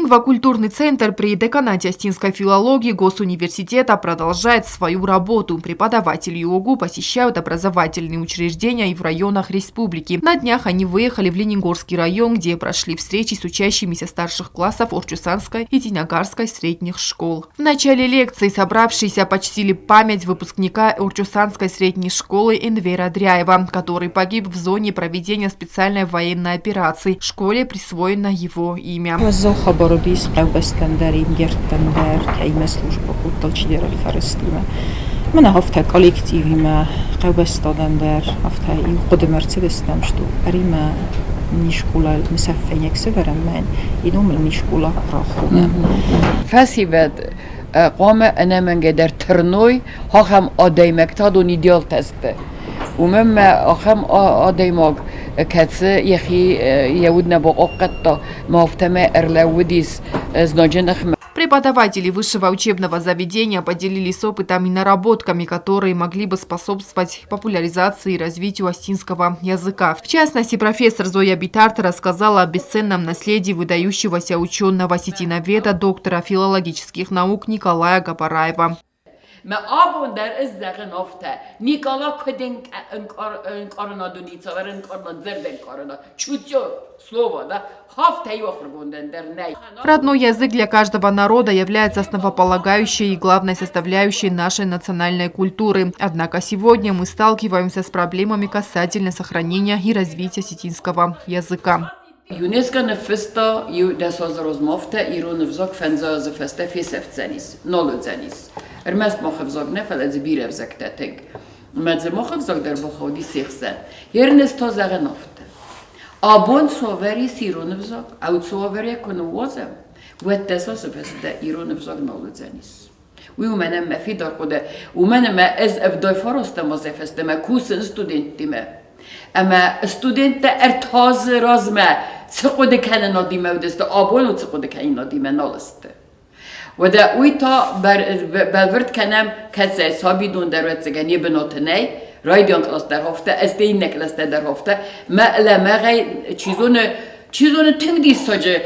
Лингвокультурный центр при деканате Остинской филологии Госуниверситета продолжает свою работу. Преподаватели ЮОГУ посещают образовательные учреждения и в районах республики. На днях они выехали в Ленингорский район, где прошли встречи с учащимися старших классов Орчусанской и Тинягарской средних школ. В начале лекции собравшиеся почтили память выпускника Орчусанской средней школы Энвера Дряева, который погиб в зоне проведения специальной военной операции. Школе присвоено его имя. Уӕззау хабар уыдис хъӕубӕстӕн дӕр, ингӕрттӕн дӕр, кӕимӕ службӕ кодта, чидӕр алфӕрӕзтимӕ. Мӕнӕ афтӕ коллективимӕ, хъӕубӕстадӕн дӕр афтӕ иу хъуыдымӕ ӕрцыдыстӕм, что ӕримӕ не скъола мысӕффӕйнӕг сӕвӕрӕм мӕн, и номыл не скъола рахонӕм. Фӕсивӕд хъуамӕ ӕнӕмӕнгӕй дӕр тырной ахӕм адӕймӕгтӕ, адон идеалтӕ сты. Уымӕн ма ахӕм адӕймаг, кӕцы йӕхи йӕ уд нӕ бахъахъхъӕдта, ма афтӕмӕй ӕрлӕууыдис знаджы ныхмӕ. Преподаватели высшего учебного заведения поделились опытом и наработками, которые могли бы способствовать популяризации и развитию осетинского языка. В частности, профессор Зоя Битарта рассказала о бесценном наследии выдающегося ученого-осетиноведа, доктора филологических наук Николая Габараева. Мӕ абон дӕр ӕз зӕгъын афтӕ, Никъала куыд ӕнкъарынад уыди, цавӕр ӕнкъарынад, зӕрдӕнкъарынад, чутье слово, да, афтӕ иу ахуыргондӕн дӕр нӕй. Родной язык для каждого народа является основополагающей и главной составляющей нашей национальной культуры. Однако сегодня мы сталкиваемся с проблемами касательно сохранения и развития осетинского языка. ЮНЕСКО ныффыста иу 10 азы размӕ афтӕ, ирон ӕвзаг фӕндзай азы фӕстӕ фесӕфдзӕнис, нал уыдзӕнис. Ӕрмӕст мах ӕвзаг нӕ, фӕлӕ дзы бирӕ ӕвзӕгтӕ тынг. Ӕмӕ дзы мах ӕвзаг дӕр бахауди се хсӕн. Ернес та зӕгъын афтӕ. Абон цавӕр ис ирон ӕвзаг, ау цавӕр йӕ куы ныууадзӕм, уӕд 10 азы фӕстӕ ирон ӕвзаг нал уыдзӕнис. Уый уымӕн ӕмӕ фидар хъуыды, уымӕн ӕмӕ ӕз 79 азӕй фӕстӕмӕ кусын студенттимӕ. Ӕмӕ студенттӕ ӕртӕ азы размӕ цы хъуыды кӕнынадимӕ уыдысты, абон цы хъуыды кӕнынадимӕ нал сты. Уӕдӕ уый та бӕлвырд кӕнӕм, кӕцӕй сабидон дӕр ӕвӕццӕгӕн йӕ бынаты нӕй, райдиан кълас дӕр афтӕ, ӕз иннӕ кълӕстӕ дӕр афтӕ, мӕ лӕмӕгъӕй, чи зоны, тынг диссаджы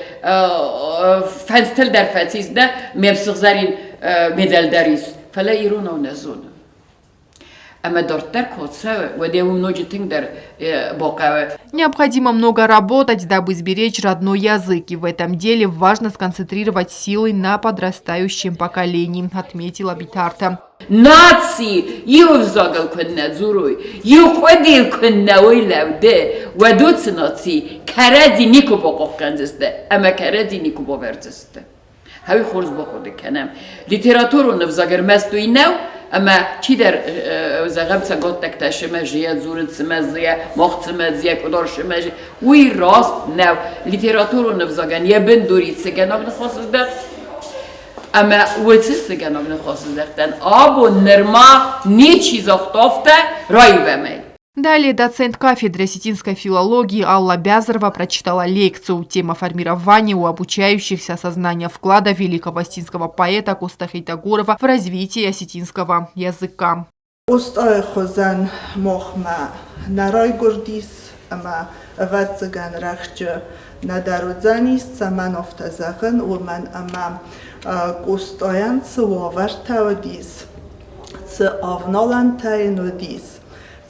фӕндзтыл дӕр фӕцис дӕ, ме сыгъзӕрин медаль дӕр ис, фӕлӕ иронау нӕ зоны. Ӕмӕ дарддӕр куы цӕуы, уӕд йӕ уым ноджы тынгдӕр бахъӕуы. Необходимо много работать, дабы сберечь родной язык. И в этом деле важно сконцентрировать силы на подрастающем поколении, отметила Битарта. Наци иу ӕвзагыл куыннӕ дзурой, иу хъуыдыйыл куыннӕ уой лӕуды, уӕд уыцы наци кӕрӕдзи никуы бахъахъхъӕндзысты ӕмӕ кӕрӕдзи никуы бавӕрдзысты. Хӕуи хорз бахъуыды кӕнӕм. Литературон ӕвзаг ӕрмӕст уый нӕу, ӕмӕ чидӕр, зӕгъӕм, цӕгаттӕгтӕ сымӕзыйӕ дзурынц сымӕзыйӕ, мах цымӕзыйӕ, къуыдар сымӕзы. Уый раст нӕу. Литературон ӕвзагӕн йӕ бындур и цыгӕнаг ныхасыздӕхт, ӕмӕ уыцы цыгӕнаг ныхасыздӕхтӕн абон нырма ничи загъта афтӕ, раивӕм ӕй. Далее доцент кафедры осетинской филологии Алла Бязарова прочитала лекцию «Тема формирования у обучающихся сознания вклада великого осетинского поэта Коста Хетагурова в развитие осетинского языка». Къостайы хуызӕн махмӕ нӕ райгуырдис ӕмӕ, ӕвӕццӕгӕн, рӕхджы нӕдӕр уыдзӕнис, цӕмӕн афтӕ зӕгъын, уымӕн ӕмӕ Къостайӕн цы уавӕртӕ уыдис, цы авналӕнтӕ йын уыдис,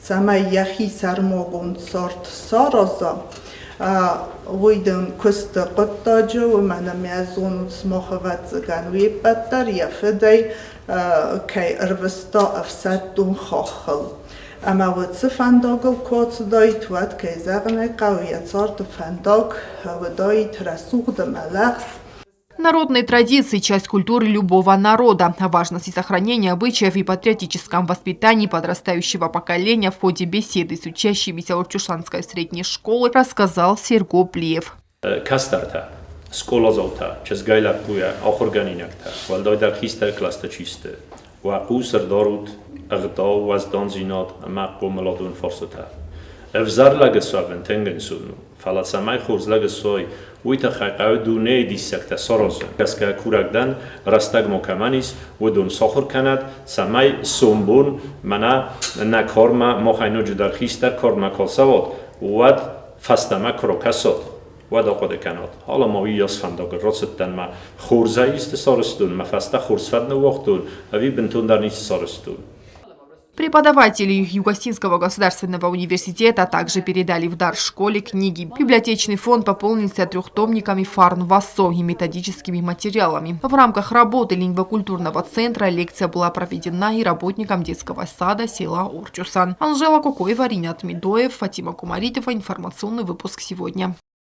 цӕмӕй йӕхи сӕрмагонд цард сараза, уый дын куысты хъуыддаджы, уымӕн ӕмӕ зонут сымах, ӕвӕццӕгӕн, уе ппӕт дӕр йӕ фыдӕй кӕй ӕрвыста ӕфсӕддон хаххыл. Ӕмӕ уыцы фӕндагыл куы ацыдаид, уӕд, кӕй зӕгъын ӕй хъӕуы, йӕ царды фӕндаг уыдаид рӕсугъд ӕмӕ лӕгъз. Народные традиции – часть культуры любого народа. О важности сохранения обычаев и патриотическом воспитании подрастающего поколения в ходе беседы с учащимися Орчушанской средней школы рассказал Серго Плиев. Кӕстӕртӕ, скъоладзаутӕ, чызгӕй лӕппуйӕ, ахуыргӕнинӕгтӕ, уӕлдайдӕр хистӕр кълӕсты чи сты, уӕ хъус ӕрдарут ӕгъдау, уӕздандзинад ӕмӕ хъомыладон фарстытӕ. Ӕвзӕр лӕг суӕвын тынг ӕнцон у, фӕлӕ цӕмӕй хорз лӕг суай, уый тыххӕй хъӕуы дунейы диссӕгтӕ саразын. Гӕсгӕ курӕг дӕн, рӕстӕг ма кӕмӕн ис, уыдон сахуыр кӕнӕд, цӕмӕй сомбон мӕнӕ нӕ кармӕ махӕй ноджыдӕр хистӕр кармӕ куы ацӕуат, уӕд фӕстӕмӕ куы ракӕсат. Уӕд ахъуыды кӕнат, алӕ-ма уыйас фӕндагыл рацыдтӕн мӕ хорзӕй исты сарӕзтон, мӕ фӕстӕ хорз фӕд ныууагътон, ӕви бынтондӕр ницы сарӕзтон. Преподаватели Югосетинского государственного университета также передали в дар школе книги. Библиотечный фонд пополнился трехтомниками Фарн Вассо и методическими материалами. В рамках работы лингвокультурного центра лекция была проведена и работникам детского сада села Орчусан. Анжела Кокоева, Ринат Медоев, Фатима Кумаритова. Информационный выпуск сегодня.